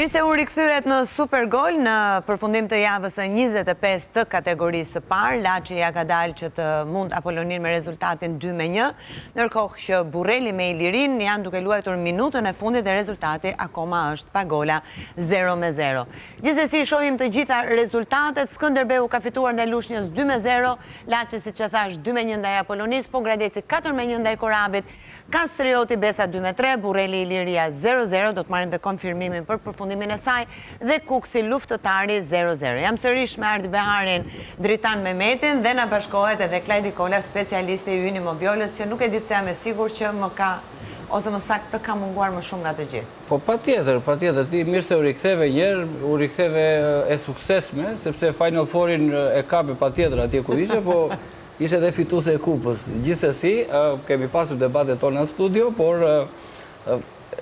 Mirë se u rikthyet në Supergol në përfundim të javës së 25 të kategorisë së parë. Laçi ia ka dalë që të mund Apoloninë me rezultatin 2 me 1, ndërkohë që Burreli me Ilirinë janë duke luajtur minutën e fundit dhe rezultati akoma është pa gola 0 me 0. Gjithsesi shohim të gjitha rezultatet, Skënderbeu ka fituar ndaj Lushnjës 2 me 0, Laçi siç e thashë 2 me 1 ndaj Apolonisë, Pogradeci 4 me 1 ndaj Korabit, Kastrioti Besa 2 me 3, Burreli Iliria 0-0, do të marrim dhe konfirmimin për përfundimin e saj, dhe Kukësi Luftëtari 0-0. Jam sërish me Ardi Beharin, Dritan Mehmetin dhe na bashkohet edhe Klajdi Kola, specialisti ynë i Moviolës, që nuk e di pse jam e sigurt që më ka, ose më saktë të ka munguar më shumë nga të gjithë. Po patjetër, patjetër, ti mirë se u riktheve njëherë, u riktheve e suksesshme, sepse Final Fourin e kape patjetër atje ku ishe, po Ishte edhe fituese e kupës. Gjithsesi, kemi pasur debatet tona në studio, por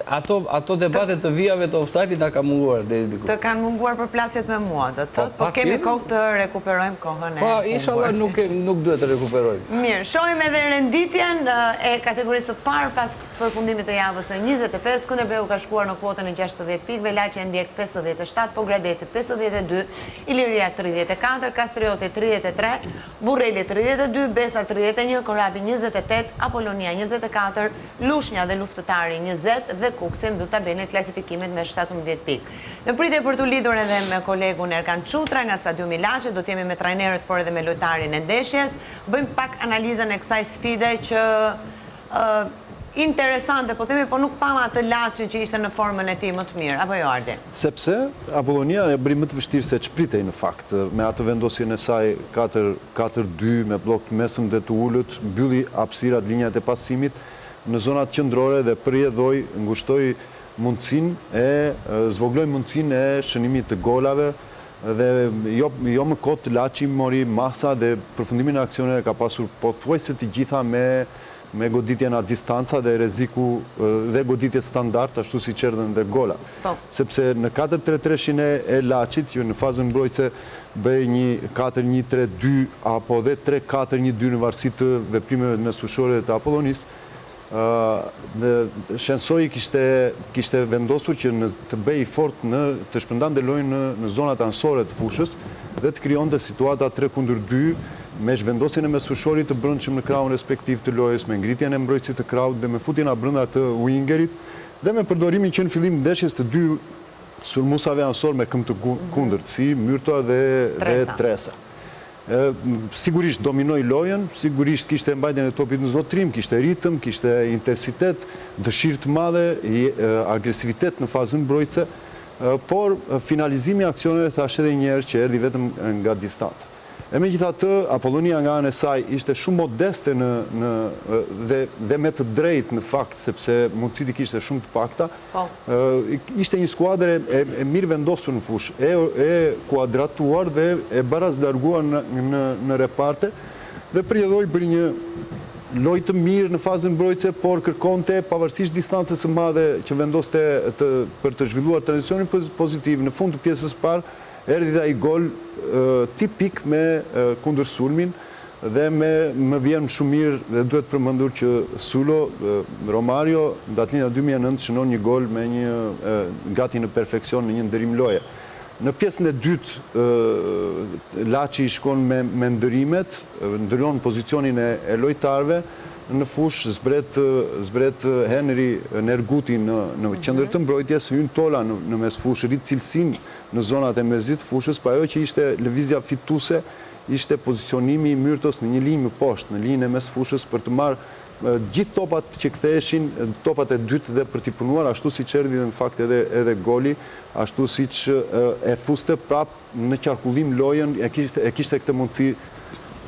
ato ato debate të vijave të offside-it na kanë munguar deri diku. Të kanë munguar përplasjet me mua, do të thotë, po kemi kohë të rekuperojmë kohën e Po, inshallah nuk nuk duhet të rekuperojmë. Mirë, shohim edhe renditjen e kategorisë së parë pas përfundimit të javës së 25. Skënderbeu ka shkuar në kuotën e 60 pikëve, Laçi e ndjek 57, Pogradeci 52, Iliria 34, Kastrioti 33, Burreli 32, Besa 31, Korabi 28, Apolonia 24, Lushnja dhe Luftëtari 20 dhe Kukësi mbyll tabelën e klasifikimit me 17 pikë. Në pritje për t'u lidhur edhe me kolegun Erkan Çutra nga stadiumi i Laçit, do të jemi me trajnerët por edhe me lojtarin e ndeshjes. Bëjmë pak analizën e kësaj sfide që interesante, po themi, po nuk pamë atë Laçin që ishte në formën e tij më të mirë, apo jo Ardi? Sepse Apollonia e bëri më të vështirë se ç'pritej në fakt, me atë vendosjen e saj katër, katër, dy, me bllok të mesëm dhe të ulët, mbylli hapësirat, linjat e pasimit në zonat qendrore dhe për rrjedhojë ngushtoi mundësinë e zvogëloi mundësinë e shënimit të golave dhe jo jo më kot Laçi mori masa dhe përfundimin e aksioneve ka pasur pothuajse të gjitha me me goditje nga distanca dhe rreziku dhe goditjet standard, ashtu siç erdhën dhe golat. Po. Sepse në 4-3-3-shin e Laçit, që në fazën mbrojtëse bëhej një 4-1-3-2 apo dhe 3-4-1-2 në varësi të veprimeve mesfushore të Apollonisë, dhe Shensoi kishte kishte vendosur që në të bëhej i fortë në të shpërndante lojën në në zonat anësore të fushës dhe të krijonte situata 3 kundër 2 me zhvendosjen e mesfushorit të brendshëm në krahun respektiv të lojës, me ngritjen e mbrojtësit të krahut dhe me futjen abrenda të wingerit dhe me përdorimin që në fillim të ndeshjes të dy sulmuesave anësorë me këmbë të kundërt, si Myrto dhe dhe Tresa. Sigurisht dominoi lojën, sigurisht kishte mbajtjen e topit në zotërim, kishte ritëm, kishte intensitet, dëshirë të madhe, agresivitet në fazën mbrojtëse, por finalizimi i aksioneve thashë edhe një herë që erdhi vetëm nga distanca. E megjithatë, Apollonia nga ana e saj ishte shumë modeste në në dhe dhe me të drejtë në fakt, sepse mundësitë i kishte shumë të pakta. Po. Ishte një skuadër e e mirë vendosur në fushë, e e kuadratuar dhe e barazlarguar në në në reparte dhe për rrjedhojë bëri një lojë të mirë në fazën mbrojtëse, por kërkonte pavarësisht distancës së madhe që vendoste të për të zhvilluar tranzicionin pozitiv në fund të pjesës së parë, Erdhi dhe ai gol tipik me kundërsulmin dhe me më vjen shumë mirë dhe duhet përmendur që Sulo Romario në datëlindja 2009 shënon një gol me një gati në perfeksion në një ndërrim loje. Në pjesën e dytë Laçi shkon me me ndërrimet, ndërron pozicionin e, e lojtarëve në fushë zbret zbret Henri Nerguti në në qendër të mbrojtjes, hyn Tola në në mesfushë, rrit cilësinë në zonat e mesit të fushës, po ajo që ishte lëvizja fituese ishte pozicionimi i Myrtos në një linjë më poshtë, në linjën e mesfushës për të marrë gjithë topat që ktheheshin, topat e dytë dhe për t'i punuar ashtu siç erdhi dhe në fakt edhe edhe goli, ashtu siç e fuste prapë në qarkullim lojën, e kishte e kishte këtë mundësi,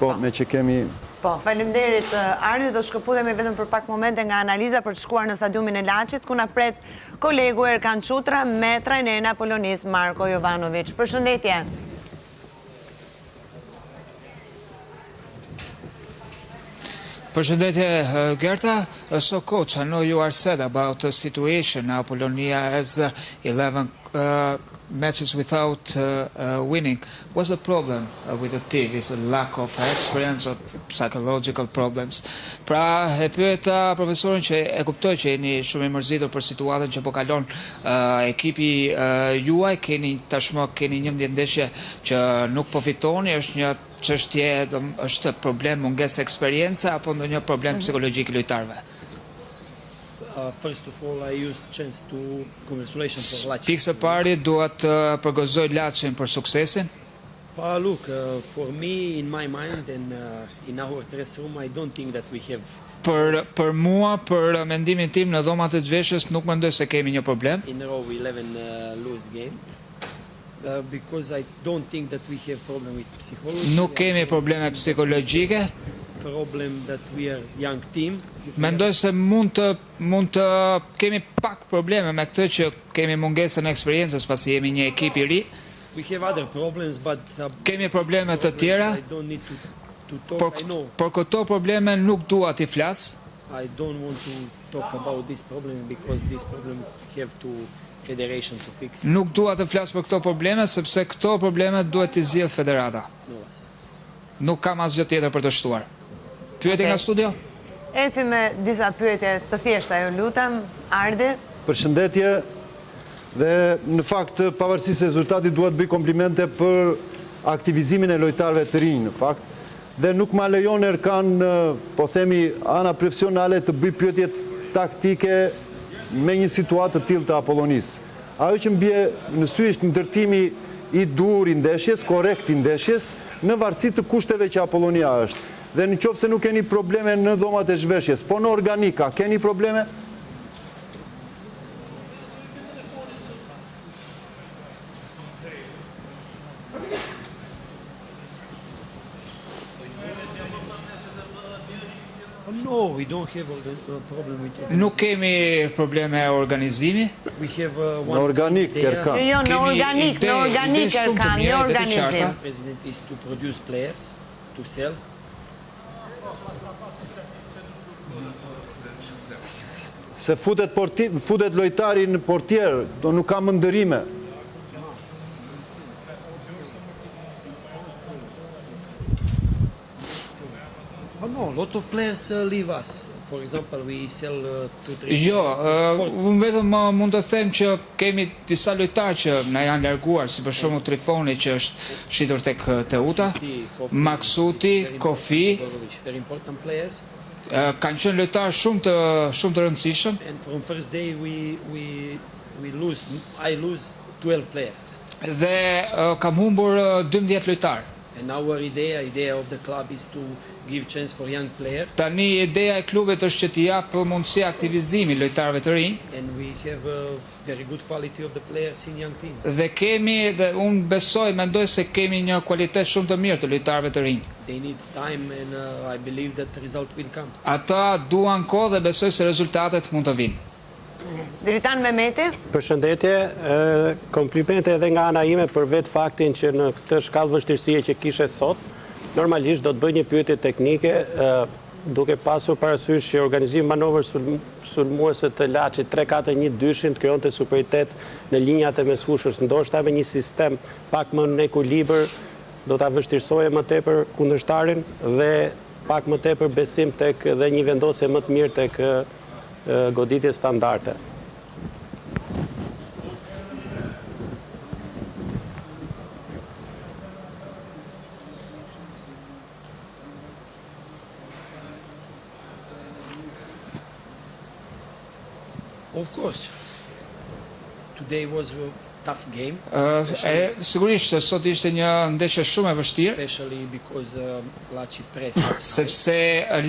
po me që kemi Po, faleminderit Ardi, do të shkëputemi vetëm për pak momente nga analiza për të shkuar në stadiumin e Laçit, ku na pret Kolegu Erkan Çutra me trajnerin e Apolonisë Marko Jovanoviç. Përshëndetje. Përshëndetje Gerta. So coach, I know you are sad about the situation. Apollonia has 11 uh, matches without winning. What's the problem with the team? Is a lack of experience or psychological problems? Pra, e pyeta profesorin që e kuptoj që jeni shumë i mërzitur për situatën që po kalon ekipi juaj, keni tashmë keni 11 ndeshje që nuk po fitoni, është një çështje, është problem mungesë eksperience apo ndonjë problem mhm. psikologjik i lojtarëve? Uh, first of all, I use chance to congratulations for Laçi. Pikë së pari dua të përgëzoj Laçin për suksesin. Pa look, uh, for me in my mind and uh, in our dress room I don't think that we have Për për mua, për mendimin tim në dhomat e zhveshjes nuk mendoj se kemi një problem. In row 11 uh, lose game. Uh, because I don't think that we have problem with psychology. Nuk kemi probleme psikologjike. Problem that we are young team. Mendoj se mund të mund të kemi pak probleme me këtë që kemi mungesën e eksperiencës pasi jemi një ekip i ri. We have other problems, but uh, kemi probleme të tjera. I don't need to, to talk. Por, I know. por këto probleme nuk dua t'i flas. I don't want to talk about this problem because this problem have to federation to fix. Nuk dua të flas për këto probleme sepse këto probleme duhet t'i zgjidh federata. No less. Nuk kam asgjë tjetër për të shtuar. Pyetje Okej. nga studio? Ecim me disa pyetje të thjeshta, ju lutem. Ardi? Përshëndetje dhe në fakt pavarësisht se rezultati dua të bëj komplimente për aktivizimin e lojtarëve të rinj në fakt dhe nuk ma lejon Erkan, po themi, ana profesionale të bëj pyetje taktike me një situatë të tillë të Apollonisë. Ajo që më bie në sy është ndërtimi i duhur i ndeshjes, korrekt i ndeshjes, në varësi të kushteve që Apollonia është. Dhe në qoftë se nuk keni probleme në dhomat e zhveshjes, po në organika, keni probleme? No, we don't have a problem with Nuk kemi probleme organizimi. We have uh, Në one organik, idea. Erkan. Jo, jo, në Kemi organik, ide- në organik ide shumë të Erkan, mira, jo ide të organizim. qarta. President is to produce players, to sell. Se futet, porti, futet lojtari në portier, do nuk ka më ndërime. Oh no, a lot of players uh, leave us. For example, we sell uh, two, three. Jo, uh, unë vetëm uh, mund të them që kemi disa lojtarë që na janë larguar, si për shembull Trifoni që është shitur tek uh, Teuta, Maksuti, Kofi, Borovic, very important players. uh, kanë qenë lojtarë shumë të shumë të rëndësishëm And from first day we we we lose. I lose 12 players. dhe uh, kam humbur uh, 12 lojtarë. And our idea, idea of the club is to give chance for young player. Tani ideja e klubit është që t'i japë mundësi aktivizimi lojtarëve të rinj And we have a very good quality of the players in young team. dhe kemi dhe unë besoj, mendoj se kemi një kualitet shumë të mirë të lojtarëve të rinj. They need time and uh, I believe that result will come. Ata duan kohë dhe besoj se rezultatet mund të vinë. Dritan Mehmeti? Përshëndetje, e, komplimente edhe nga ana ime për vetë faktin që në këtë shkallë vështirësie që kishe sot, normalisht do të bëj një pyetje teknike, e, duke pasur parasysh që organizimi manovër sulm, sulmuese të Laçit 3-4-1 dyshin të krijonte superioritet në linjat e mesfushës, ndoshta me një sistem pak më në ekuilibër do ta vështirësoje më tepër kundërshtarin dhe pak më tepër besim tek dhe një vendosje më të mirë tek e, e, goditje standarde. Of course, today was a tough game, Ë, e, sigurisht se sot ishte një ndeshje shumë e vështirë, especially because um, Laçi pressed us. sepse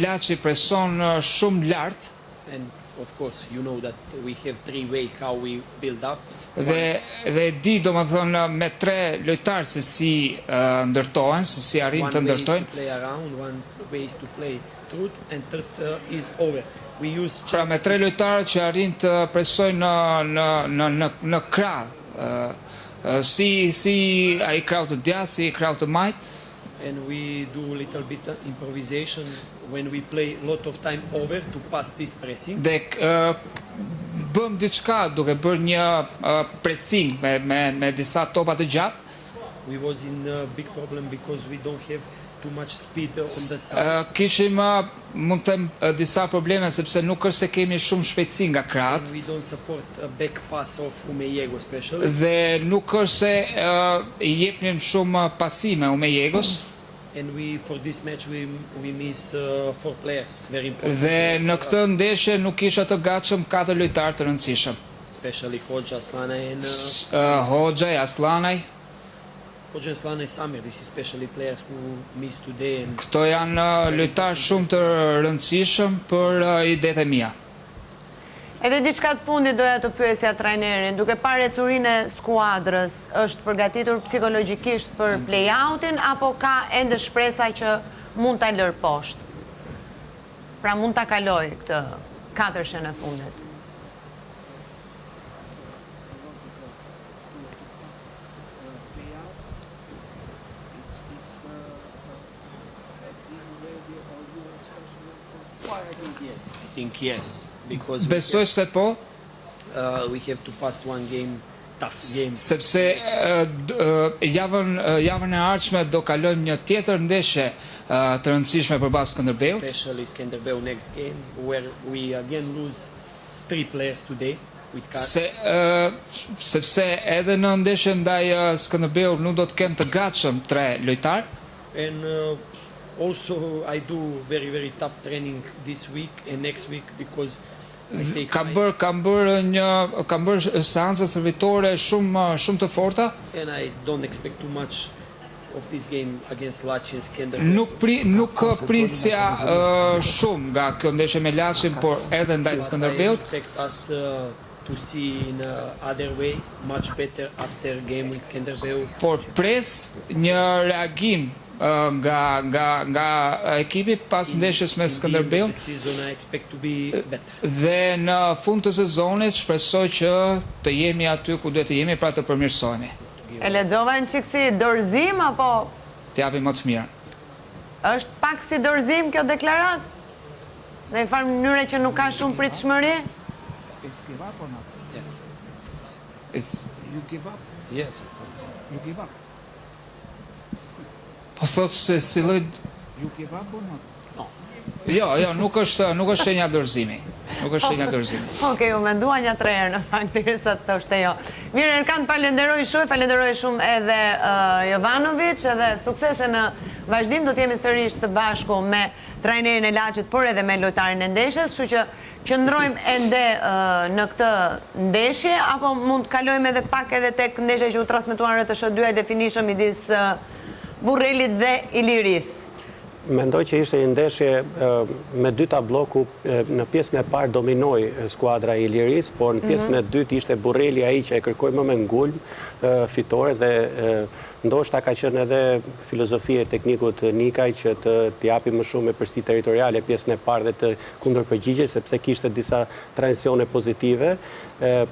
Laçi preson ë, shumë lart And of course, you know that we have three way how we build up. dhe dhe e di domethënë me tre lojtarë se si ë, ndërtohen, se si arrin One të way is to ndërtojnë. play around, one way is to play through, and third uh, is over. We use Pra me chance tre lojtarë që arrin të presojnë në në në në në krah, ë, ë, si si ai krahu të djathtë, si krahu të majtë, and we do a little bit uh, improvisation when we play lot of time over to pass this pressing. dhe ë, Bëmë diçka duke bërë një pressing me me me disa topa të gjatë. We was in a big problem because we don't have too much speed on the side. Kishim, mund të them, disa probleme sepse nuk është se kemi shumë shpejtësi nga krahët. And we don't support a back pass of Umejego especially. Dhe nuk është se i jepnim shumë pasime Umejegos. And we for this match we we miss four players, very important Dhe players në for këtë us. ndeshje nuk kisha të gatshëm katër lojtarë të rëndësishëm. Especially Hoxha, Asllanaj and Samir. Hoxhaj, Asllanaj. Hoxha, Asllanaj, Samir, this is especially players who miss today and Këto janë lojtarë shumë të rëndësishëm për idetë e mia. Edhe diçka të fundit doja të pyesja trajnerin, duke parë ecurinë e skuadrës, është përgatitur psikologjikisht për play-outin apo ka ende shpresa që mund ta lërë poshtë? Pra mund ta kalojë këtë katërshen e fundit. Besoj se po, sepse javën javën e ardhshme do kalojmë një tjetër ndeshje të rëndësishme përballë Skënderbeut. Se sepse edhe në ndeshjen ndaj Skënderbeut nuk do të kem të gatshëm tre lojtarë. And also I do very very tough training this week and next week because I take Kam bërë kam bërë një kam bërë seanca stërvitore shumë shumë të forta. And I don't expect too much of this game against Laçi and Skenderbeu. Nuk pri nuk prisja shumë nga kjo ndeshje me Laçin, por edhe ndaj But I Skënderbeut. expect us to see in other way much better after game with Skenderbeu. Por pres një reagim nga nga nga ekipi pas ndeshjes me Skënderbeun dhe në fund të sezonit shpresoj që të jemi aty ku duhet të jemi, pra të përmirësohemi. E lexova një çik si dorëzim apo? Të japim më të mirën. Është pak si dorëzim kjo deklaratë? Në një farë mënyre që nuk ka shumë pritshmëri? It's give up or not? Yes. It's you give up? Yes, of course. You give up. Po thotë se si lloj You give up or not? No. Jo, jo, nuk është nuk është shenja dorëzimi. Nuk është shenja dorëzimi. Okej, u mendua nja tre herë në fakt derisa të thoshte jo. Mirë, Erkan, të falenderoj shumë, falenderoj shumë edhe Jovanovic, edhe suksese në vazhdim, do të jemi sërish së bashku me trajnerin e Laçit, por edhe me lojtarin e ndeshjes, kështu që qëndrojmë ende në këtë ndeshje, apo mund të kalojmë edhe pak edhe tek ndeshja që u transmetua në RTS 2 High Definition midis Burrelit dhe Ilirisë. Mendoj që ishte një ndeshje me dy tablo ku në pjesën e parë dominoi skuadra e Ilirisë, por në pjesën e dytë ishte Burreli ai që e kërkoi më me ngulm fitore dhe ndoshta ka qenë edhe filozofia e teknikut Nikaj që të të japi më shumë epërsi territoriale pjesën e parë dhe të kundërpërgjigjej sepse kishte disa tranzicione pozitive,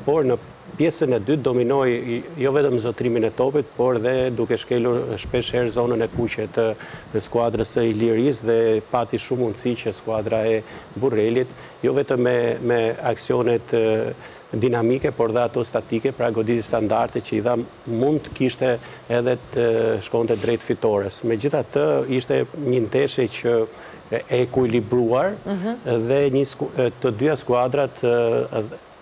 por në pjesën e dytë dominoi jo vetëm zotërimin e topit, por dhe duke shkelur shpesh herë zonën e kuqe të skuadrës së Ilirisë dhe pati shumë mundësi që skuadra e Burrelit, jo vetëm me me aksionet dinamike, por dhe ato statike, pra goditje standarde që i dha mund të kishte edhe të shkonte drejt fitores. Megjithatë, ishte një ndeshje që e ekuilibruar dhe një të dyja skuadrat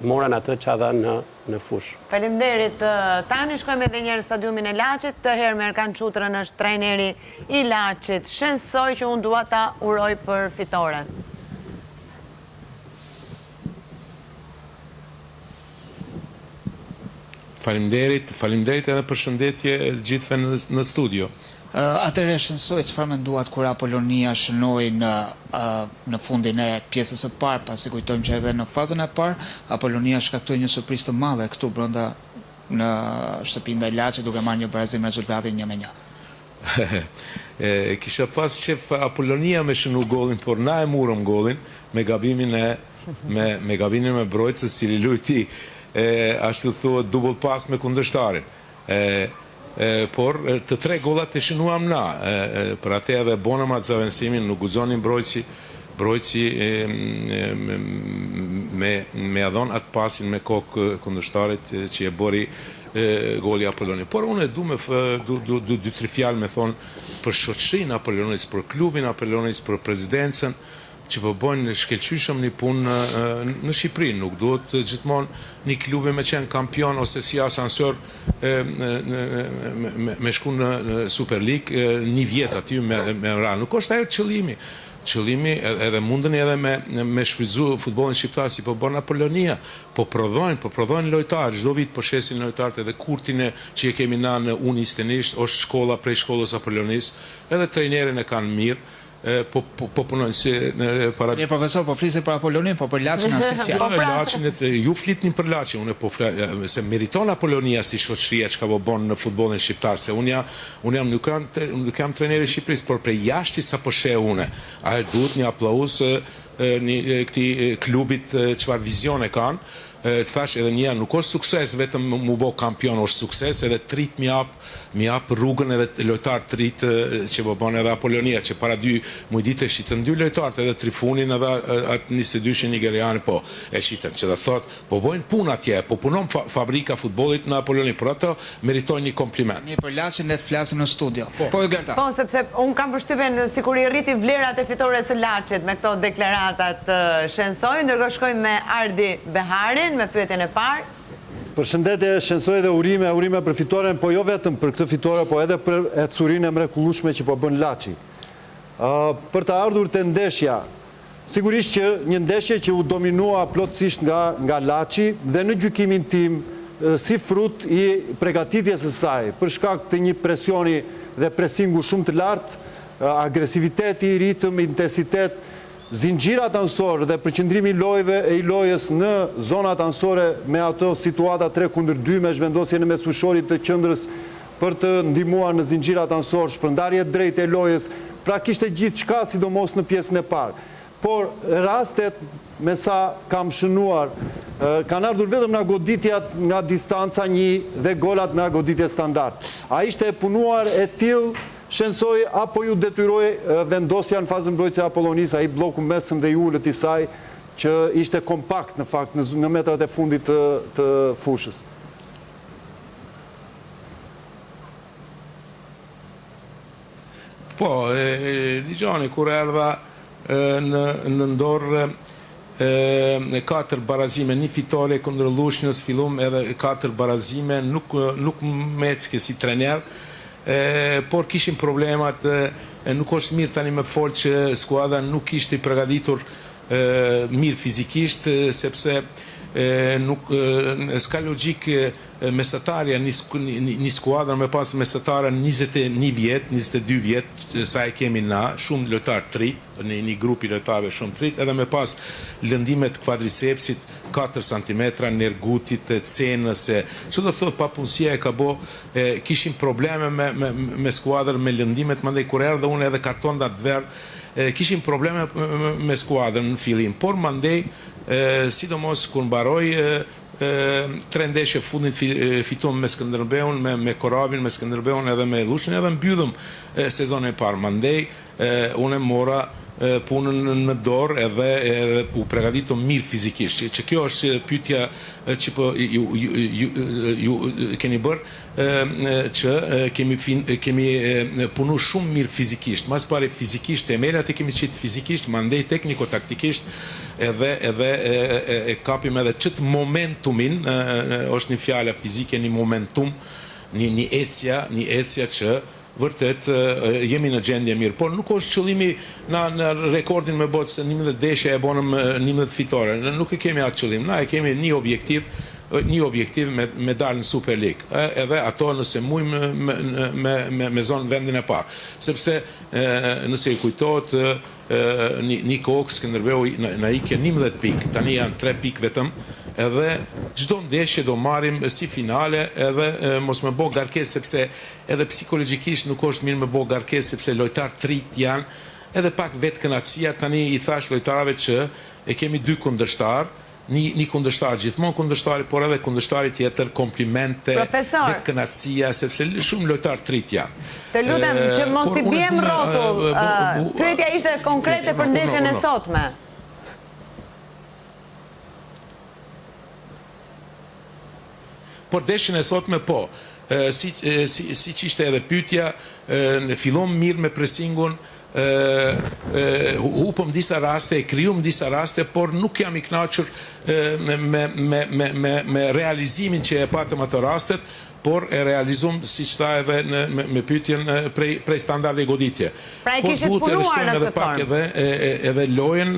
morën atë ça dhanë në në fushë. Faleminderit Tani, shkojmë edhe një herë në stadiumin e Laçit, këtë herë me Erkan Çutrën është trajneri i Laçit, Shensoj që unë dua ta uroj për fitoren. Faleminderit, faleminderit edhe përshëndetje të gjithëve në në studio. Atëherë Shensoj, çfarë menduat kur Apolonia shënoi në në fundin e pjesës së parë, pasi kujtojmë që edhe në fazën e parë Apolonia shkaktoi një surprizë të madhe këtu brenda në shtëpi ndaj Laçit duke marrë një barazim rezultatin 1-1. E kisha pas qef Apolonia me shënu gollin, por na e murëm gollin me gabimin e me me gabimin e mbrojtësës, cili lujti e ashtu thuhet double pass me kundërshtarin. E e por të tre gollat e shënuam na. E, për atë edhe bonëm atë zëvendësimin, nuk guxonin mbrojtësi. Mbrojtësi me me ia dhon atë pasin me kokë kundërshtarit që e bëri goli Apoloni. Por unë du me du du du dy tri fjalë me thon për shoqërinë Apolonisë, për klubin Apolonisë, për presidencën që po bëjnë shkëlqyeshëm një punë në Shqipëri. Nuk duhet gjithmonë një klubi me qenë kampion ose si asansor me me shku në Superligë një vjet aty me me ra. Nuk është ajo qëllimi. Qëllimi edhe mundeni edhe me me shfrytëzu futbollin shqiptar si po bën Apolonia, po prodhojnë, po prodhojnë lojtarë, çdo vit po shesin lojtarët edhe Kurtin e që e kemi na në U 21 është shkolla prej shkollës Apolonisë, edhe trajnerin e kanë mirë, po po punojnë si në para Mirë profesor, po flisni për Apoloninë, po për Laçin asnjë fjalë. Po pra. Laçin e ju flitni për Laçin, unë po flas se meriton Apolonia si shoqëria çka po bën në futbollin shqiptar, se unë jam Unë jam nuk jam nuk jam trajner i Shqipërisë, por prej jashti sa po sheh une, ajo duhet një aplauz një këtij klubit çfarë vizione kanë, thash edhe një nuk është sukses vetëm mu bo kampion, është sukses edhe të rit mi hap mi hap rrugën edhe lojtar të rit që po bën edhe Apolonia që para dy muj dite shitën dy lojtarët edhe Trifunin edhe atë 22-shin nigerianin po e shitën që do thotë Po bojnë punë atje, po punon fabrika futbollit në Apoloni, për ato meritojnë një kompliment. Mirë për Laçin le të flasim në studio. Po Hygerta. Po sepse unë kam përshtypjen sikur i rriti vlerat e fitores së Laçit me këto deklaratat Shensoj, ndërkohë shkojmë me Ardi Beharin me pyetjen e parë. Përshëndetje Shensoj dhe urime, urime për fitoren, po jo vetëm për këtë fitore, po edhe për ecurinë e mrekullueshme që po bën Laçi. Për të ardhur te ndeshja, Sigurisht që një ndeshje që u dominua plotësisht nga nga Laçi dhe në gjykimin tim si frut i pregatitjes së saj, për shkak të një presioni dhe presingu shumë të lartë, agresiviteti, ritëm, intensitet, zinxhirat anësorë dhe përqendrimi i lojëve i lojës në zonat anësore me ato situata tre kundër dy me zhvendosjen e mesfushorit të qendrës për të ndihmuar në zinxhirat anësorë, shpërndarje e drejtë e lojës, pra kishte gjithçka sidomos në pjesën e parë. Por rastet, me sa kam shënuar, kanë ardhur vetëm nga goditjat nga distanca një dhe golat nga goditjet standard. A ishte e punuar e tillë Shensoj apo ju detyroi vendosja në fazën mbrojtëse e Apollonisë, ai blloku mesëm dhe i ulët i saj që ishte kompakt në fakt në metrat e fundit të të fushës? Po, dëgjoni, kur erdha në nëntor katër barazime, një fitore kundër Lushnjës, fillum edhe katër barazime, nuk nuk më ecke si trener, por kishim problemat, nuk është mirë tani me fol që skuadra nuk ishte i përgatitur mirë fizikisht, sepse nuk s'ka logjikë mesatarja një një skuadër me pas mesatare 21 vjet, 22 vjet, sa e kemi na, shumë lojtarë të rit, një një grup i lojtarëve shumë të rit, edhe me pas lëndime të kvadricepsit 4 cm, Nergutit, Cenës, që do të thotë papunësia e ka bo, e, kishim probleme me me me skuadër me lëndimet, mandej kur erdha unë edhe kartonat të verdh, e, kishim probleme me skuadrën në fillim, por mandej sidomos kur mbaroi tre ndeshje fundit fitum me Skënderbeun, me me Korabin, me Skënderbeun edhe me Lushnjën edhe mbyllëm sezonin e parë. Mandej unë mora punën në dorë edhe edhe u pregatitëm mirë fizikisht. Që, që kjo është pyetja që po ju ju ju, ju keni bërë që kemi fin, kemi punu shumë mirë fizikisht. Mas pari fizikisht temelat e kemi qitë fizikisht, mandej tekniko-taktikisht edhe edhe e, e, e kapim edhe qët momentumin, është një fjala fizike, një momentum, një një ecja, një ecja që vërtet jemi në gjendje mirë, por nuk është qëllimi na në rekordin me botë se 11 ndeshje e bonëm 11 fitore. Ne nuk e kemi atë qëllim. Na e kemi një objektiv, një objektiv me me dalë në Super League. Edhe ato nëse mujmë me me me, me zonë vendin e parë. Sepse nëse i kujtohet një, një kohë Skënderbeu na, na ike 11 pikë, tani janë 3 pikë vetëm, edhe çdo ndeshje do marrim si finale edhe mos me bo ngarkesë sepse edhe psikologjikisht nuk është mirë me bo ngarkesë sepse lojtarë të rit janë edhe pak vetëkënaqësia tani i thash lojtarëve që e kemi dy kundërshtar. Një një kundërshtar gjithmonë kundërshtari, por edhe kundërshtari tjetër, komplimente, Profesor. vetëkënaqësia, sepse shumë lojtarë të rinj janë. Të lutem që mos Por t'i unë biem du me rrotull, pyetja ishte konkrete për urdhëro, ndeshjen e urdhëro. sotme. Për ndeshjen e sotme po. Si si siç ishte edhe pyetja, ne fillum mirë me presingun, hupëm disa raste, e krijum disa raste, por nuk jam i kënaqur me me me me me realizimin që e patëm ato rastet, por e realizum siç tha edhe në me, me pyetjen prej prej standarde goditje. Pra e Por kishit duhet edhe punuar shtojmë në edhe këtë pak formë. edhe edhe lojën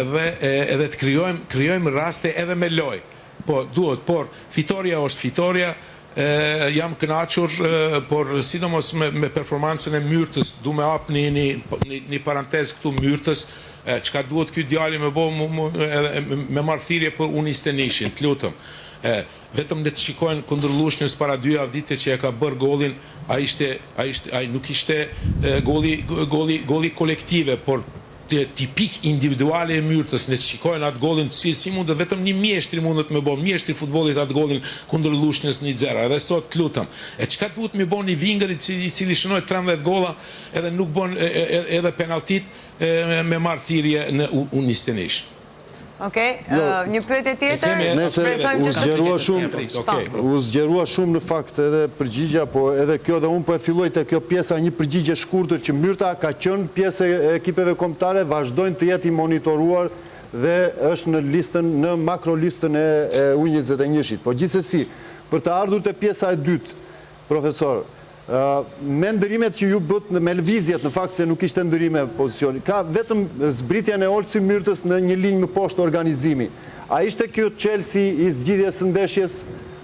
edhe edhe të krijojmë krijojmë raste edhe me lojë. Po, duhet, por fitorja është fitorja, jam kënaqur, por sidomos me, me performancën e Myrtës, du me hap një, një, një, një parantezë këtu Myrtës, çka duhet ky djali me bo, mu, mu, edhe, me marr thirrje për U21-shin, të lutem. E, vetëm le të shikojnë kundër Lushnjës para dy javë dite që e ka bërë golin, ai ishte, ai ishte, ai nuk ishte goli, goli, goli kolektive, por tipik individuale e Myrtës, le të shikojnë atë golin si si mundet vetëm një mjeshtri mundet me bo, mjeshtri i futbollit atë golin kundër Lushnjës një zero, edhe sot të lutem. E çka duhet me bo një vinger i cili, i cili shënoi 13 gola edhe nuk bon edhe penalltit me marr thirrje në U21. Okej, jo, një pyetje tjetër? Nëse u zgjerua shumë, po. u zgjerua shumë në fakt edhe përgjigja, po edhe kjo dhe unë po e filloj te kjo pjesa një përgjigje shkurtër që Myrta ka qenë pjesë e ekipeve kombëtare, vazhdojnë të jetë i monitoruar dhe është në listën, në makrolistën e U21-shit. Po gjithsesi, për të ardhur te pjesa e dytë, profesor, Me ndërrimet që ju bëtë, me lëvizjet në fakt se nuk ishte ndërrime pozicioni, ka vetëm zbritjen e Olsi Myrtës në një linjë më poshtë organizimi. A ishte kjo çelësi i zgjidhjes së ndeshjes,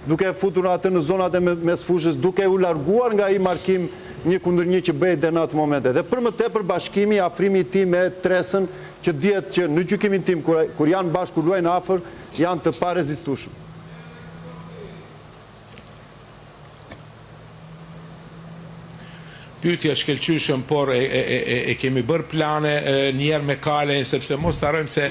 duke e futur atë në zonat e mesfushës, duke u larguar nga ai markim një kundër një që bëhej deri në atë momente. Dhe për më tepër bashkimi, afrimi i tij me Tresën, që dihet që në gjykimin tim kur janë bashkë, kur luajnë afër, janë të parezistueshëm. Pyetje shkëlqyeshëm, por e, e, e, e kemi bërë plane një herë me Kalejn, sepse mos të harrojmë se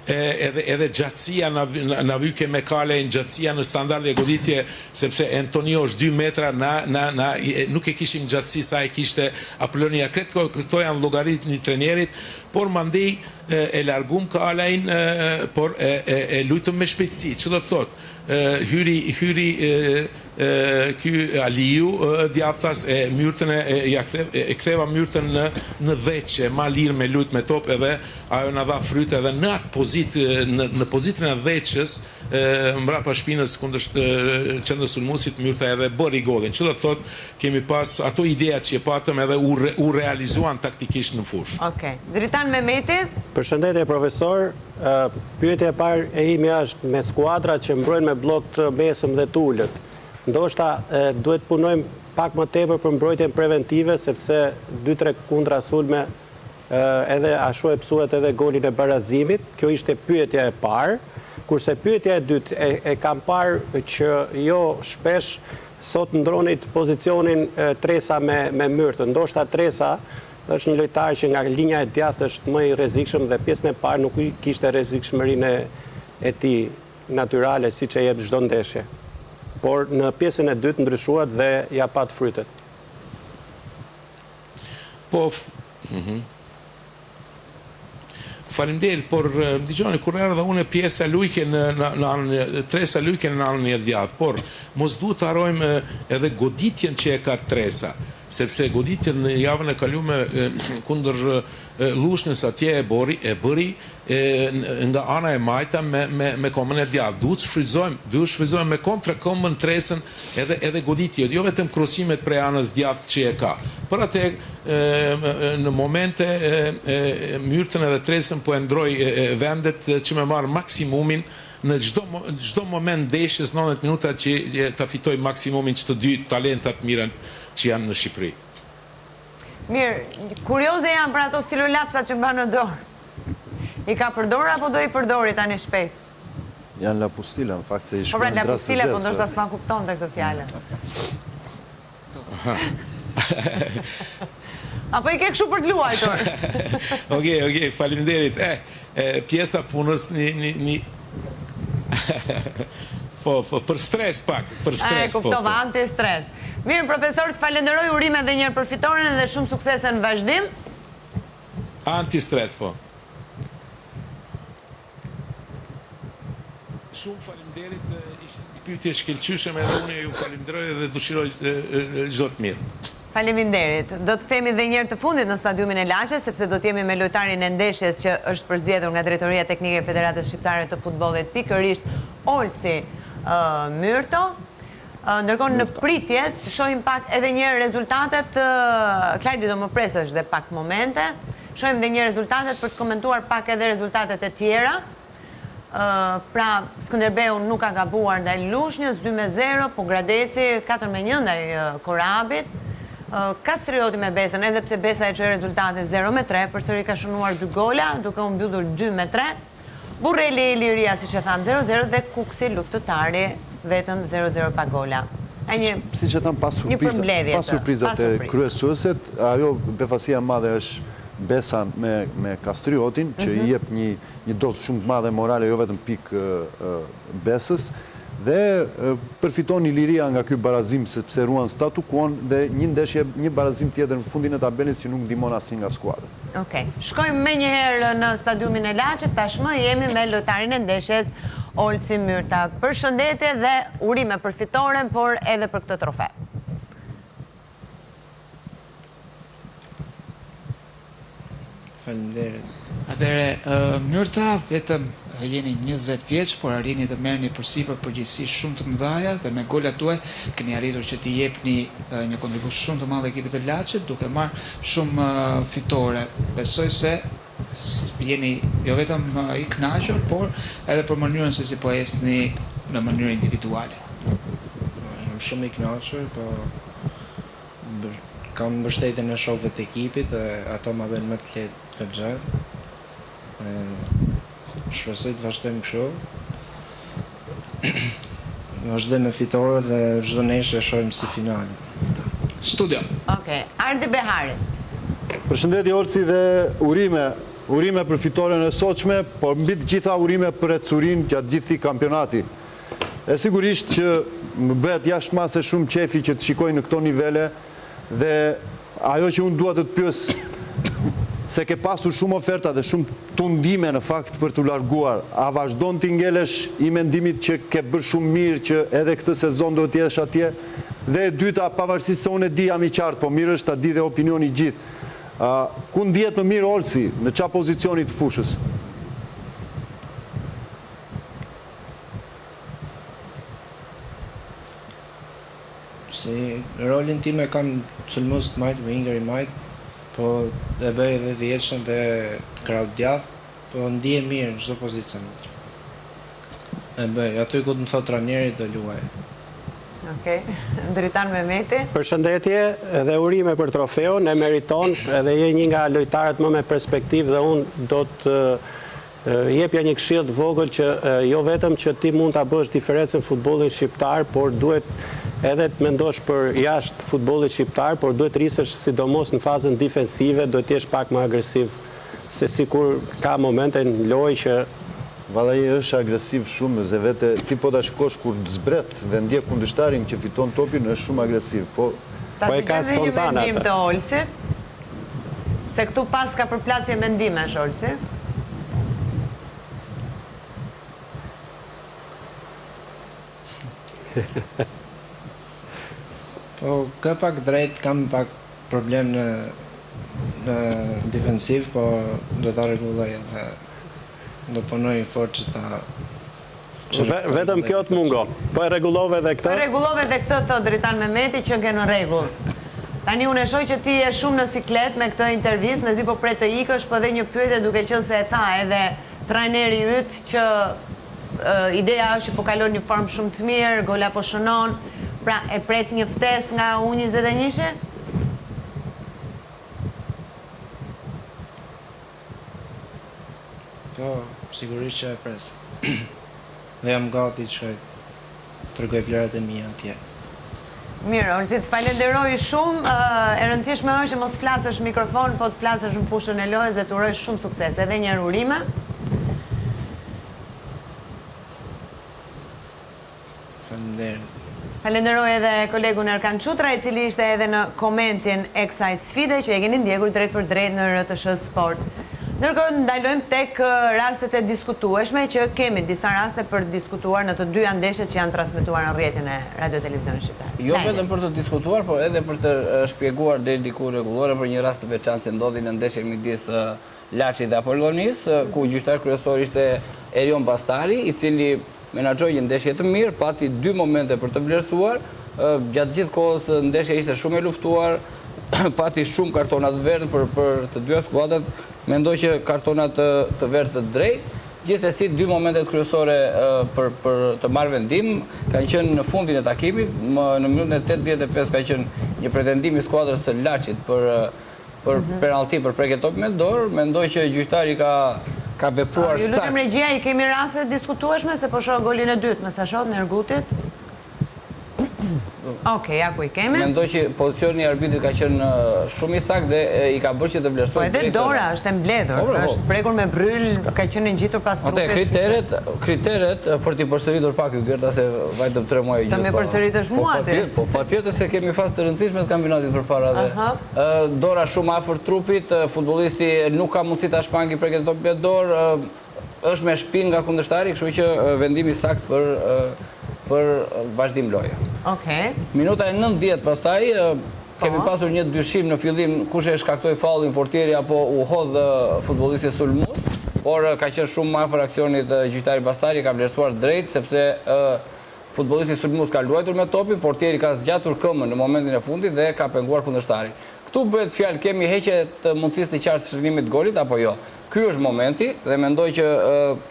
edhe edhe gjatësia na na vyke me Kalejn, gjatësia në standarde goditje, sepse Antonio është 2 metra, na na na nuk e kishim gjatësi sa e kishte Apolonia. Këtë këto janë llogaritë një trenerit, por mandej e largum Kalejn, por e, e, e lujtëm me shpejtësi. Që do të thotë? Hyri hyri ky Aliu djathtas e Myrtën e ja kthe e ktheva Myrtën në në dhjetëshe ma lirë me lujt me top edhe ajo na dha fryt edhe në atë pozitë në në pozitën e dhjetëshes mbrapa shpinës kundër qendërsulmuesit Myrta edhe bëri golin që do të thotë kemi pas ato ideja që e patëm edhe u u realizuan taktikisht në fushë. Okej. Dritan Mehmeti. Përshëndetje profesor. Pyetja e parë e imja është me skuadrat që mbrojnë me bllok të mesëm dhe të ulët. Ndoshta duhet të punojmë pak më tepër për mbrojtjen preventive sepse 2-3 kundra sulme edhe ashtu e pësuat edhe golin e barazimit. Kjo ishte pyetja e parë. Kurse pyetja e dytë e, e kam parë që jo shpesh sot ndronit pozicionin Tresa me me Myrtën. Ndoshta Tresa është një lojtar që nga linja e djathtë është më i rrezikshëm dhe pjesën e parë nuk i kishte rrezikshmërinë e tij natyrale siç e jep çdo ndeshje. Por në pjesën e dytë ndryshuat dhe ja pat frytet. Po, mhm. Faleminderit, por më dëgjoni kur erdha unë pjesa lujke në në në anën e Tresa lujke në anën e djathtë, por mos duhet të harrojmë edhe goditjen që e ka Tresa, sepse goditjen në javën e kaluar kundër Lushnjës atje e bori, e bëri e, nga ana e majta me me me këmbën e djathtë. Duhet të shfrytëzojmë, duhet të shfrytëzojmë me kontra këmbën Tresën edhe edhe goditjet, jo vetëm krosimet prej anës djathtë që e ka. Për atë në momente Myrtën edhe Tresën po e ndroj vendet që me marrë maksimumin në çdo çdo moment ndeshjes 90 minuta që ta fitoj maksimumin që të dy talentat mira që janë në Shqipëri. Mirë, kurioze jam për ato stilolapsat që mban në dorë. I ka përdorur apo do i përdori tani shpejt? Janë lapustila, në fakt se i Po pra shkruajnë drasë lapustila, po zezë. ndoshta s'ma kuptonte këtë fjalën. Apo i ke kështu për të luajtur? Okej, okej, faleminderit. E, e, pjesa punës një një një. Po, po, për stres pak, për stres, po. E kuptova, po. anti-stres. Mirë, profesor, të falenderoj urime edhe një herë për fitoren dhe shumë suksese në vazhdim. Anti-stres, po. Shumë faleminderit, ishin pyetje shkëlqyeshme edhe unë ju falenderoj dhe dëshiroj çdo të mirë. Faleminderit. Do të kthehemi dhe një herë të fundit në stadiumin e Laçit, sepse do të jemi me lojtarin e ndeshjes që është përzgjedhur nga Drejtoria Teknike e Federatës Shqiptare të Futbollit, pikërisht Olsi Myrto. Ndërkohë në pritje, shohim pak edhe një herë rezultatet, Klajdi do më presësh dhe pak momente. Shohim dhe një herë rezultatet për të komentuar pak edhe rezultatet e tjera. Pra, Skënderbeu nuk ka gabuar ndaj Lushnjës, 2-0, Pogradeci 4-1 ndaj Korabit. Kastrioti me Besën, edhe pse Besa e çoi rezultatin 0-3, përsëri ka shënuar 2 gola, duke u mbyllur 2-3. Burreli Iliria, siç e thamë, 0-0 dhe Kukësi Luftëtari vetëm 0-0 pa gola. Siç e thamë, pa surpriza, pa surpriza te kryesueset, ajo befasia e madhe është Besa me Kastriotin, që i jep një një dozë shumë të madhe morale, jo vetëm pikë Besës, dhe përfiton Iliria nga ky barazim sepse ruan statu quo-n dhe një ndeshje, një barazim tjetër në fundin e tabelës që nuk ndihmon asnjë nga skuadrat. Okej. Shkojmë menjëherë në stadiumin e Laçit, tashmë jemi me lojtarin e ndeshjes, Olsi Myrta. Përshëndetje dhe urime për fitoren, por edhe për këtë trofe. Faleminderit. Atëherë, Myrta, vetëm jeni 20 vjeç, por arrini të merrni përsipër përgjegjësi shumë të mëdha dhe me golat tuaj keni arritur që t'i jepni një kontribut shumë të madh ekipit të Laçit, duke marrë shumë fitore. Besoj se jeni jo vetëm i kënaqur, por edhe për mënyrën se si po ecni në mënyrë individuale. Jam shumë i kënaqur, po Kam mbështetjen e shokëve të ekipit dhe ato ma bëjnë më të lehtë këtë gjë. Shpresoj të vazhdojmë kështu. Vazhdojmë me fitore dhe çdo ndeshje e shohim si finale. Studio. Okej. Ardi Behari. Përshëndetje Olsi dhe urime, urime për fitoren e sotshme, por mbi të gjitha urime për ecurinë gjatë gjithë këtij kampionati. E sigurisht që më bëhet jashtë mase shumë qejfi që të shikoj në këto nivele dhe ajo që unë dua të të pyes se ke pasur shumë oferta dhe shumë tundime në fakt për t'u larguar, a vazhdon t'i ngelesh i mendimit që ke bërë shumë mirë që edhe këtë sezon duhet të jesh atje? Dhe e dyta, pavarësisht se unë e di jam i qartë, po mirë është ta di dhe opinioni i gjithë, ku ndihet më mirë Olsi, në ça pozicioni të fushës? Si rolin tim e kam sulmues të majtë, winger i majtë, po e bëj edhe dhjetëshen dhe të krahut djathtë, po ndihem mirë në çdo pozicion. E bëj, aty ku të më thotë trajneri do luaj. Okej. Dritan Mehmeti. Përshëndetje dhe urime për trofeun, e meriton edhe je një nga lojtarët më me perspektivë dhe unë do të Jepja një këshillë të vogël që jo vetëm që ti mund ta bësh diferencën në futbollin shqiptar, por duhet edhe të mendosh për jashtë futbollit shqiptar, por duhet të rrisesh sidomos në fazën difensive, duhet të jesh pak më agresiv se sikur ka momente në lojë që Valla ai është agresiv shumë se vete ti po ta shikosh kur zbret dhe ndjek kundërshtarin që fiton topin është shumë agresiv po Ta Po e ka dëgjojmë dhe një spontan mendim atë. të Olsit. Se këtu paska përplasje mendimesh, Olsi. Po, ke pak drejt, kam pak problem në në defensiv, po do ta rregulloj edhe do punoj fort që ta Vetëm kjo të mungon. Po e rregullove edhe këtë? Po e rregullove edhe këtë, thotë Dritan Mehmeti, që ke në rregull. Tani unë e shoh që ti je shumë në siklet me këtë intervistë, mezi po pret të ikësh, po edhe një pyetje duke qenë se e tha edhe trajneri yt që ideja është që po kalon një formë shumë të mirë, gola po shënon, pra e pret një ftesë nga U21-shi? Po, sigurisht që e pres. Dhe jam gati që të tregoj vlerat e mia atje. Mirë, Olsi, të falenderoj shumë. E rëndësishme është që mos flasësh në mikrofon, po të flasësh në fushën e lojës dhe të uroj shumë sukses. Edhe një herë urime. Falenderoj edhe kolegun Erkan Çutra, i cili ishte edhe në komentin e kësaj sfide që e keni ndjekur drejtpërdrejt në RTSH Sport. Ndërkohë ndalojmë tek rastet e diskutueshme që kemi disa raste për të diskutuar në të dyja ndeshjet që janë transmetuar në rrjetin e Radio Televizionit Shqiptar. Jo vetëm për të diskutuar, por edhe për të shpjeguar deri diku rregulloren për një rast të veçantë që ndodhi në ndeshjen midis Laçit dhe Apollonisë, ku gjyqtar kryesor ishte Erion Bastari, i cili menaxhoi një ndeshje të mirë, pati dy momente për të vlerësuar, gjatë gjithë kohës ndeshja ishte shumë e luftuar, pati shumë kartona të verdhë për për të dyja skuadrat, mendoj që kartona të të verdhë të drejtë. Gjithsesi dy momentet kryesore për për të marrë vendim kanë qenë në fundin e takimit, më në minutën e 85 ka qenë një pretendim i skuadrës së Laçit për për mhm. penallti për prekje topit me dorë, mendoj që gjyqtari ka ka vepruar saktë. Ju lutem regjia, i kemi raste të diskutueshme se po shoh golin e dytë, me sa shoh Nergutit. Okej, ja ku i kemi. Mendoj që pozicioni i arbitrit ka qenë shumë i saktë dhe i ka bërë që të vlerësojë Po edhe dora është e mbledhur, po, po. është prekur me bryl, ka qenë e ngjitur pas trupit. Atë kriteret, kriteret për t'i përsëritur pak Hygerta se vajtëm 3 muaj e gjysmë. Të më përsëritësh po, mua ti. Po patjetër se kemi fazë të rëndësishme të kampionatit përpara dhe. Dora shumë afër trupit, futbollisti nuk ka mundësi ta shmangi prekjen e topit me dorë, është me shpinë nga kundërshtari, kështu që vendim i saktë për për vazhdim loje. Okej. Minuta e 90 pastaj kemi po. pasur një dyshim në fillim kush e shkaktoi faullin portieri apo u hodh futbollisti sulmues, por ka qenë shumë afër aksionit gjyqtari Bastari ka vlerësuar drejt sepse Futbollisti sulmues ka luajtur me topin, portieri ka zgjatur këmbën në momentin e fundit dhe ka penguar kundërshtarin. Këtu bëhet fjalë kemi heqje të mundësisë të qartë të shënimit të golit apo jo. Ky është momenti dhe mendoj që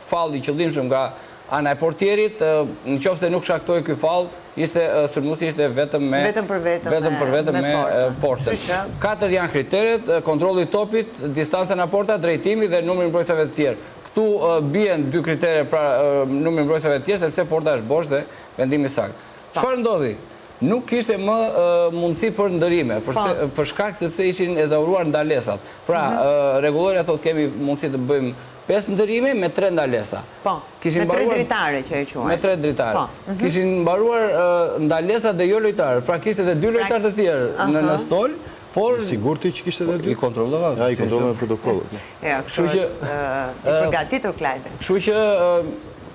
faull i qëllimshëm nga ana e portierit, në qoftë se nuk shkaktoi ky faull, ishte sulmuesi ishte vetëm me vetëm për vetëm vetëm për vetëm me portën. Katër janë kriteret, kontrolli i topit, distanca nga porta, drejtimi dhe numri i mbrojtësve të tjerë. Këtu bien dy kritere pra numri i mbrojtësve të tjerë sepse porta është bosh dhe vendim i saktë. Çfarë ndodhi? Nuk kishte më mundësi për ndërrime, për, po. për shkak sepse ishin ezauruar ndalesat. Pra, mhm. rregullorja thotë kemi mundësi të bëjmë 5 ndërrime me 3 ndalesa. Po, me 3 dritare që e quajnë. Me 3 dritare. Po. Mhm. Kishin mbaruar ndalesat dhe jo lojtarët. Pra kishte edhe dy pra- lojtarë të tjerë në në stol, Por I sigurt ti që kishte edhe dy? I kontrollova. Ja, i kontrollova protokollet. Ja, kështu që i përgatitur Klajdi. Kështu që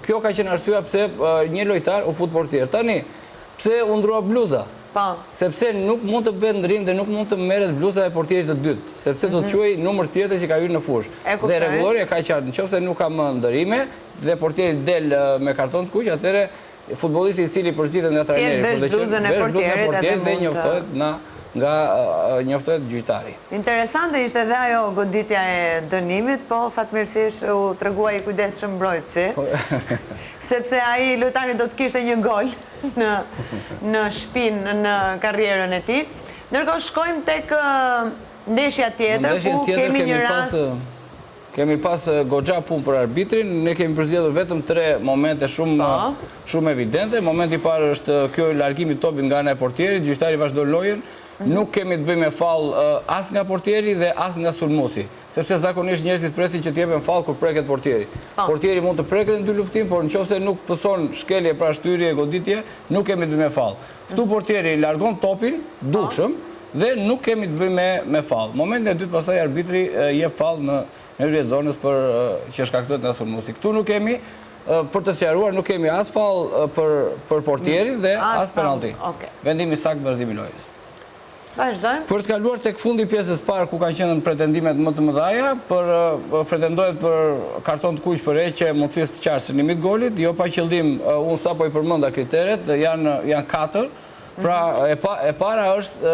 kjo ka qenë arsyeja pse një lojtar u fut portier. Tani, pse u ndrua bluza? Po. Sepse nuk mund të bëhet ndërrim dhe nuk mund të merret bluza e portierit të dytë, sepse do të mhm. quhej numër tjetër që ka hyrë në fushë. Dhe rregullorja ka qartë, nëse nuk ka më ndërrime dhe portieri del me karton të kuq, atëherë Futbollisti i cili përzgjidhet nga trajneri për të qenë vesh bluzën e portierit dhe njoftohet na nga njoftohet gjyqtari. Interesante ishte dhe ajo goditja e dënimit, po fatmirësisht u tregua i kujdesshëm mbrojtësi, po. sepse ai lojtari do të kishte një gol në në shpinë në karrierën e tij. Ndërkohë shkojmë tek ndeshja tjetër ku kemi një rast Kemi pas goxha punë për arbitrin, ne kemi përzgjedhur vetëm tre momente shumë po. shumë evidente. Momenti i parë është kjo largimi i topit nga ana e portierit, gjyqtari vazhdon lojën. Mhm. Nuk kemi të bëjmë me faull as nga portieri dhe as nga sulmuesi, sepse zakonisht njerëzit presin që të jepen faull kur preket portieri. Po. Portieri mund të preket në dyluftim, por nëse nuk pëson shkelje pra shtyrje e goditje, nuk kemi të bëjmë me faull. Këtu mhm. portieri largon topin dukshëm, Dhe nuk kemi të bëjmë me me faull. Momentin e dytë pastaj arbitri jep faull në në hyrje të zonës për që shkaktohet nga sulmuesi. Këtu nuk kemi për të sqaruar nuk kemi as faull për për portierin dhe as penallti. Vendim i saktë vazhdim i lojës. Vazhdojmë. Për të kaluar tek fundi i pjesës së parë ku kanë qenë pretendimet më të mëdhaja, për pretendohet për karton të kuq për heqje mundësisë të qartë shënimit të golit, jo pa qëllim, unë sapo i përmenda kriteret, janë janë katër. Pra, e para është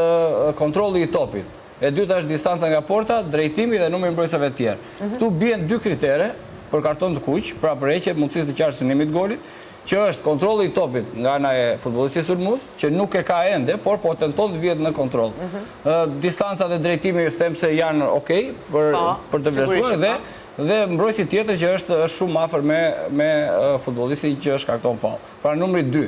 kontrolli i topit. E dyta është distanca nga porta, drejtimi dhe numri i mbrojtësve të tjerë. Mhm. Këtu bien dy kritere për karton të kuq, pra për heqje mundësisë të qartë shënimit të golit, që është kontrolli i topit nga ana e futbollistit sulmues, që nuk e ka ende, por po tenton të vihet në kontroll. Mhm. Distanca dhe drejtimi them se janë okay për po, për të vlerësuar dhe po. dhe mbrojtësi tjetër që është është shumë afër me me futbollistin që shkakton faull. Pra numri 2.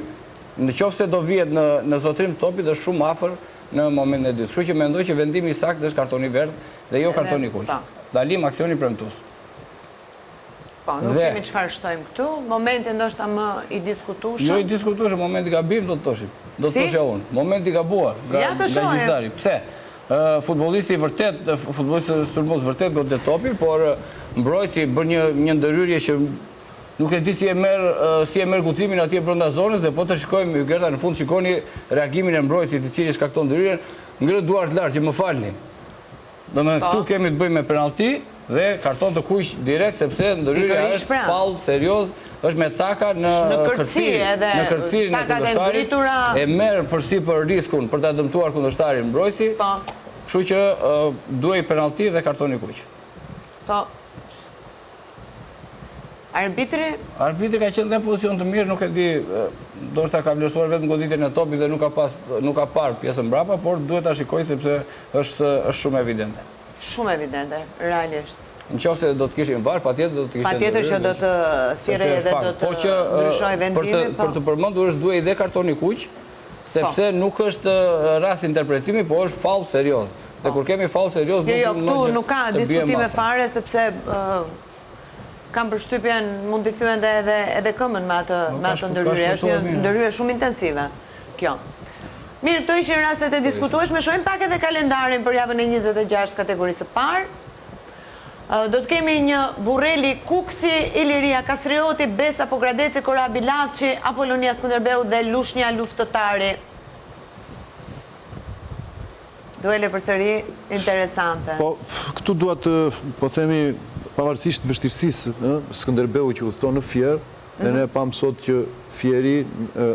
Në qoftë se do vihet në në zotërim të topit është shumë afër në momentin e dytë. Kështu që mendoj që vendimi i saktë është kartoni i verdhë dhe jo kartoni i kuq. Po. Ndalim aksioni premtues. Po, nuk kemi çfarë shtojmë këtu. Momenti ndoshta më i diskutueshëm. Jo i diskutueshëm, momenti gabim do të thoshim. Do të thosha unë. Moment i gabuar nga gjyqtari. Pse? Futbollisti vërtet, futbollisti sulmues vërtet godet topin, por mbrojtësi bën një një ndërhyrje që nuk e di si e merr si e merr guximin atje brenda zonës dhe po të shikojmë Hygerta në fund shikoni reagimin e mbrojtësit i cili shkakton ndërhyrjen, ngre duart lart që më falni. Domethënë këtu po. kemi të bëjmë me penallti dhe karton të kuq direkt sepse ndërhyrja është pra. faull serioz, është me taka në kërcir, në kërcirin e kundërshtarit, e merr përsipër riskun për ta dëmtuar kundërshtarin mbrojtësi. Po. Kështu që duhej penallti dhe karton i kuq. Po. Arbitri? Arbitri ka qenë në pozicion të mirë, nuk e di, ndoshta ka vlerësuar vetëm goditjen e topit dhe nuk ka pas, nuk ka parë pjesën mbrapa, por duhet ta shikojë sepse është është shumë evidente. Shumë evidente, realisht. Në qoftë se do të kishim VAR, patjetër do të kishte Patjetër që do të thirrej edhe do të po ndryshoj vendimi. Për të, po. për të përmendur është duhej dhe kartoni i kuq, sepse po. nuk është rast interpretimi, po është faull serioz. Dhe kur kemi faull serioz, jo, jo, këtu nuk ka diskutime fare, sepse kam përshtypjen mund t'i thyente edhe edhe këmbën me atë me atë ndërhyrje. Është një ndërhyrje shumë intensive kjo. Mirë, këto ishin rastet e diskutueshme. Shohim pak edhe kalendarin për javën e 26 kategorisë së parë. Do të kemi një Burreli Kukësi, Iliria Kastrioti, Besa Pogradeci, Korabi Laçi, Apolonia Skënderbeu dhe Lushnja Luftëtari. Duele përsëri interesante. Po, këtu dua të, po themi, pavarësisht vështirësisë, ë, Skënderbeu që udhëton në Fier, dhe ne pamë sot që Fieri,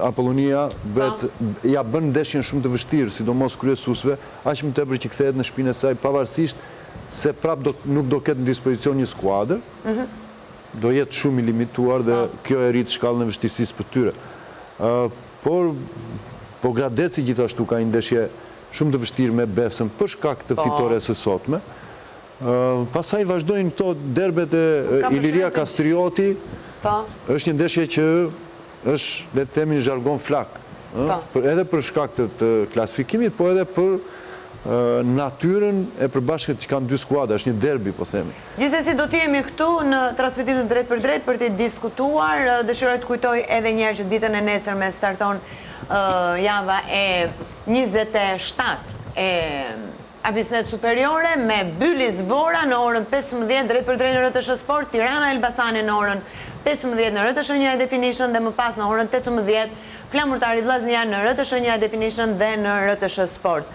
Apollonia, bëhet, ia bën ndeshjen shumë të vështirë, sidomos kryesuesve, aq më tepër që kthehet në shtëpinë e saj, pavarësisht se prapë do, nuk do ketë në dispozicion një skuadër, do jetë shumë i limituar dhe kjo e rrit shkallën e vështirësisë për tyre. Por, Pogradeci gjithashtu ka një ndeshje shumë të vështirë me Besën për shkak të fitores së sotme. Pastaj vazhdojnë këto derbet e Iliria Kastrioti. Është një ndeshje që është, le të themi në zhargon flakë, edhe për shkak të klasifikimit, po edhe për natyrën e përbashkët që kanë dy skuadra, është një derbi, po themi. Gjithsesi do të jemi këtu në transmetim të drejtpërdrejtë për t'i diskutuar. Dëshiroj të kujtoj edhe një herë që ditën e nesërme starton java e 27 e Abissnet Superiore me Bylis Vora në orën 15 drejtpërdrejt në RTSH Sport, Tirana Elbasani në orën 15 në RTSH 1 High Definition dhe më pas në orën 18 Flamurtari Vllaznia në RTSH 1 High Definition dhe në RTSH Sport.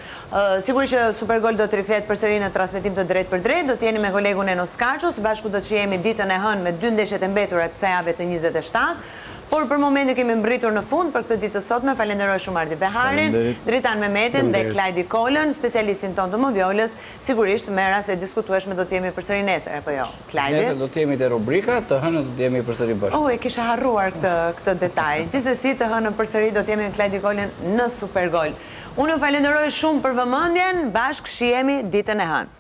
Sigurisht që Supergol do të rikthehet përsëri në transmetim të drejtpërdrejtë, do të jeni me kolegun Eno Skarço, së bashku do të shihemi ditën e hënë me dy ndeshjet e mbetura të kësaj jave të 27. Por për momentin kemi mbërritur në fund për këtë ditë të sotme. Falenderoj shumë Ardi Beharin, Dritan Mehmetin dhe Klajdi Kolën, specialistin tonë të Moviolës. Sigurisht me raste të diskutueshme do të jemi përsëri nesër, apo jo, Klajdi? Nesër do të jemi te rubrika, të hënën do të jemi përsëri bashkë. Oh, e kisha harruar këtë këtë detaj. Gjithsesi të hënën përsëri do të jemi me Klajdi Kolën në Supergol. Unë ju falenderoj shumë për vëmendjen, bashkë shihemi ditën e hënë.